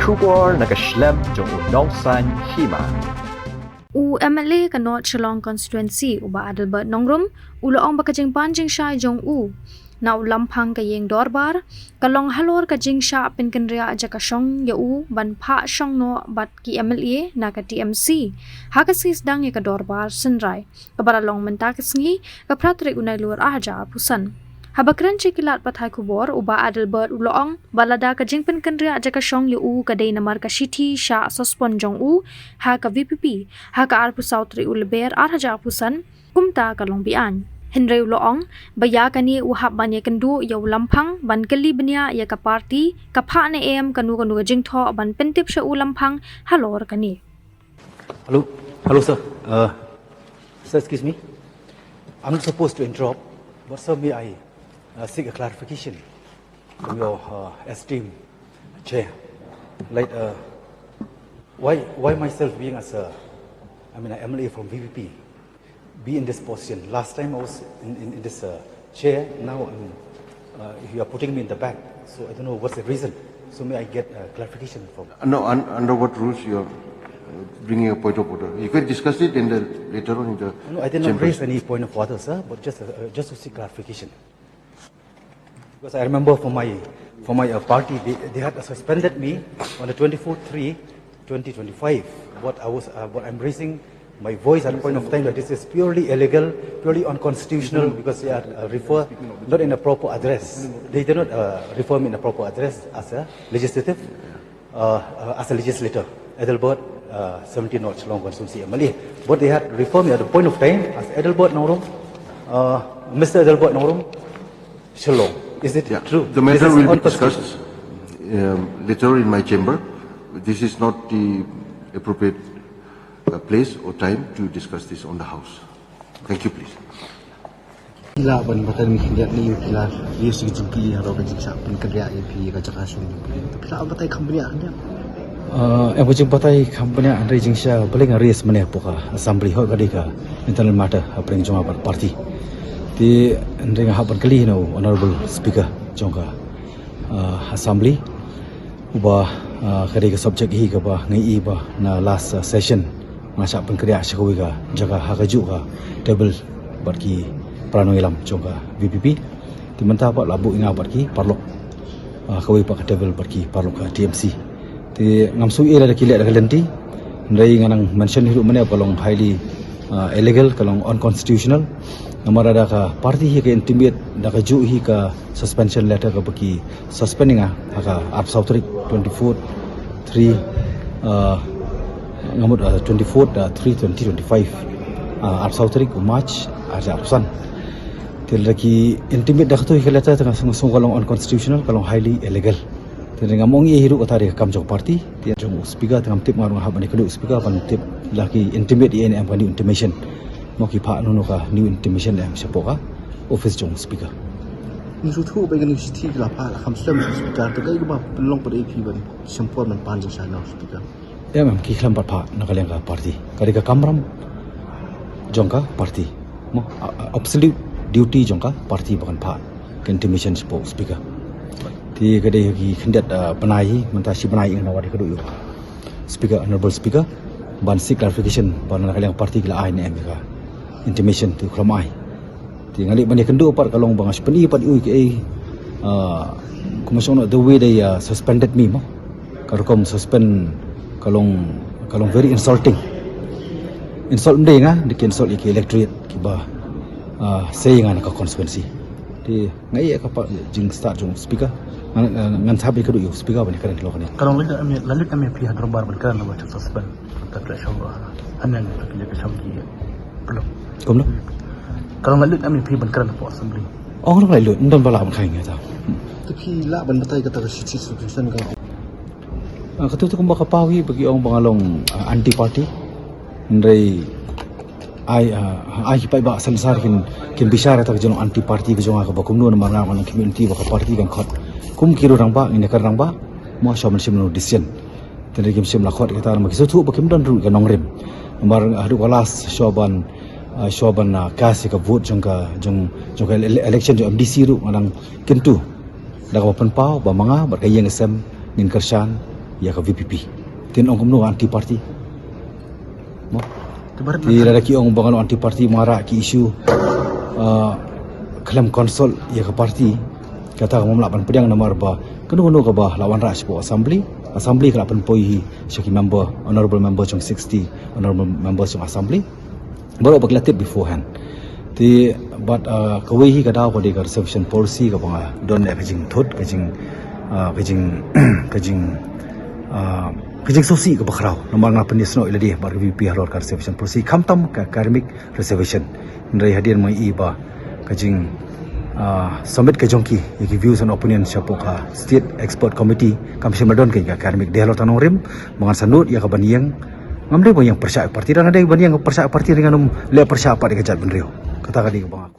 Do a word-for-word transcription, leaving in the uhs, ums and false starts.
Khubor na ka shlem jong u Nongsaiñ Hima. U M L A ka North Shillong Constituency, u Bah Adelbert Nongrum, u la ong ba ka jingpan jingshai jong u na u Lamphang ka ïing dorbar ka long halor ka jingshah pynkynriah jaka shong ïa u ban phah shong noh bad ki M L A na ka T M C ha ka sngi sdang ïa ka dorbar synrai, kaba la long mynta ka sngi, ka phra tarik u Nailur arhajar arphew san. Haba kren sha ki lad pathai khubor, u Bah Adelbert u la ong ba lada ka jingpynkynriah jaka shong ïa u ka dei namar ka shithi shah suspend jong u ha ka V P P ha ka arphew saw tarik u Lber arhajar arphew san, kumta ka long be-aiñ. Hynrei u la ong ba ïa kane u hap ban ïakynduh ïa u Lamphang ban kylli bniah ïa ka party, ka phah ne em kano kano ka jingthoh ban pyntip sha u Lamphang halor kane. Hello, hello, sir. Uh, sir, excuse me. I'm not supposed to interrupt, but sir, may I uh, seek a clarification from your uh, esteemed chair? Like, uh, why, why myself being as a, I mean, an M L A from V P P, be in this position? Last time I was in, in, in this uh, chair. Now I'm, uh, you are putting me in the back. So I don't know what's the reason. So may I get uh, clarification from? No, un- under what rules you are uh, bringing a point of order? You can discuss it in the later on in the. No, I did not chamber. Raise any point of order, sir, but just uh, just to seek clarification. Because I remember for my for my uh, party, they, they had suspended me on the twenty-fourth three twenty twenty-five. What I was, uh, what I'm raising my voice at the point of time that this is purely illegal, purely unconstitutional because they are uh, refer not in a proper address. They did not uh, refer me in a proper address as a legislative, uh, uh, as a legislator. Adelbert, uh, seventeen North Shillong constituency M L A. But they had referred me at the point of time as Adelbert Nongrum, uh, Mister Adelbert Nongrum, Shillong. Is it Yeah. True? The matter This is will be unconstitutional. Discussed um, later in my chamber. This is not the appropriate uh, place or time to discuss this on the house. Thank you, please. Phi lah ban batai ïa phi khyndiat ne phi lah ïa shi jingkylli ha ka jingshah pynkynriah ïa phi ka jaka shong. Phi lah ban batai kham bniah khyndiat. Uh, em ka jingbatai kham bniah hynrei jingshah balei nga raise mynne hapoh ka assembly hooid ka dei ka internal matter hapdeng jong nga bad party. Te hynrei nga hap ban kylli na u honorable speaker jong ka uh, assembly uba uh, ka dei ka subject hi kaba nga ïohi ba na last uh, session nga shah pynkynriah sha kawei ka jaka ha kajuh ka table bad ki para nongïalam jong ka V P P. Te mynta pat la buh ïa nga bad ki paralok, ah, kawei pat ka table bad ki paralok ka T M C. Te ngam sngew ïa lada ki leh da ka lynti, hynrei nga nang mention hi ruh mynne ba ka long highly ah, illegal, ka long unconstitutional. Namar lada ka party hi ka intimate da kajuh hi ka suspension letter kaba ki suspend ïa nga ha ka arphew saw tarik twenty-fourth three, ah, nga mut ah, twenty-fourth ah, three twenty twenty-five, ah, arphew saw tarik u March arhajar arphew san. Te lada ki intimate da katu hi ka letter te nga sngew ka long unconstitutional, ka long highly illegal. Te ngam ong ïa hi ruh kata dei ka kam jong party, te jong u speaker te ngam tip, nga ruh nga hap ban ïakynduh u speaker ban tip lada ki intimate ïa nga ne em, kane intimation. Mo ki phah noh noh kane intimation em shapoh ka office jong u speaker. Ngi sngewthuh ba kane ka shithi ka la phah la kham slem sha u speaker, te kaei kaba pynlong pat ïa phi ban shem por ban pan jingshai na u speaker? Em em, ki khlem pat phah na ka liang ka party. Ka dei ka kamram jong ka party. Mo, a- a- absolute duty jong ka party ba kan phah ka intimation shapoh u speaker. Te ka dei ki khyndiat ah, bnai hi, mynta shi bnai ïa nga wan ïakynduh ïa u speaker, honorable speaker, ban seek clarification ba na ka liang party ki la ai ne em ïa ka intimation, te u khlem ai. Te nga leh ban ïakynduh pat ka long ba nga shu pyni pat ïa u kaei, ah, kumba shong noh, the way they ah, suspended me mo. Ka rukom suspend ka long, ka long very insulting. Insult ym dei ïa nga, dei ki insult ïa ki electorate kiba ah, sei ïa nga na ka constituency. Te nga ïa ka pat jingstad jong u speaker. Ngan, ngan, ngan sa ïakynduh ïa u speaker ban ïakren halor kane. Ka long leit em ïa, la leit em ïa phi ha dorbar ban kren, la ba suspend. Ka trei shong ba haneng ka phi ka shong ki. Ka long. Kumno? Ka long la leit em ïa phi ban kren hapoh assembly. Ong long la leit, ym don ba lah ban kren ïa ta. Te phi lah ban batai kata ka shithi suspension ka. Ah, katu tu kumba ka paw hi ba ki ong ba nga long ah, anti party. Hynrei ai, ah, ai ki paidbah synsar kin, kin bishar ïa ta ka jinglong anti party ka jong nga kaba kumno, namar nga nga long community ba ka party kan khot kum ki rangbah, ngin ïa kren rangbah, mo, shuwa ban shim noh decision. Te hynrei kim shym la khot ïa kata namar ki sngewthuh ba kim don ruh ka nongrim. Namar haduh ka last shuwa ban, ah, shuwa ban ah, cast ïa ka vote jong ka, jong, jong ka ele- election jong M D C ruh nga dang kyntu da kaba pynpaw ba ma nga bad ka ïing ka sem ngin kyrshan ïa ka VPP. Te ong kumno anti party? Mo? Te lada ki ong ba ngan long anti party, marah ki issue, uh, khlem consult ïa ka party, kata ka ngam lah ban pdiang namar ba kano kano kaba la wanrah shapoh assembly, assembly ka la pynpoi hi sha ki member, honorable member jong sixty, honorable member jong assembly. Baroh ba ki la tip beforehand. Te bad, uh, kawei hi ka daw ka dei ka reservation policy kaba nga don ïa ka jingthut, ka jing, uh, ka jing ka jing uh, ka jingsngewsih kaba khraw namar nga la pynsnoh ïa lade bad ka VPP halor ka reservation policy, khamtam ka academic reservation. Hynrei hadien ma i ba ka jing, uh, submit ka jong ki ïa ki views and opinion shapoh ka State Expert Committee, kam shym la don ka academic. Dei halor tang nongrim ba ngan sa nud ïa ka ban ïeng. Ngam dei ban ïeng pyrshah party, dang dei ban ïeng pyrshah party, ngam leh pyrshah pat ïa ka jaitbynriew. Kata ka dei kaba nga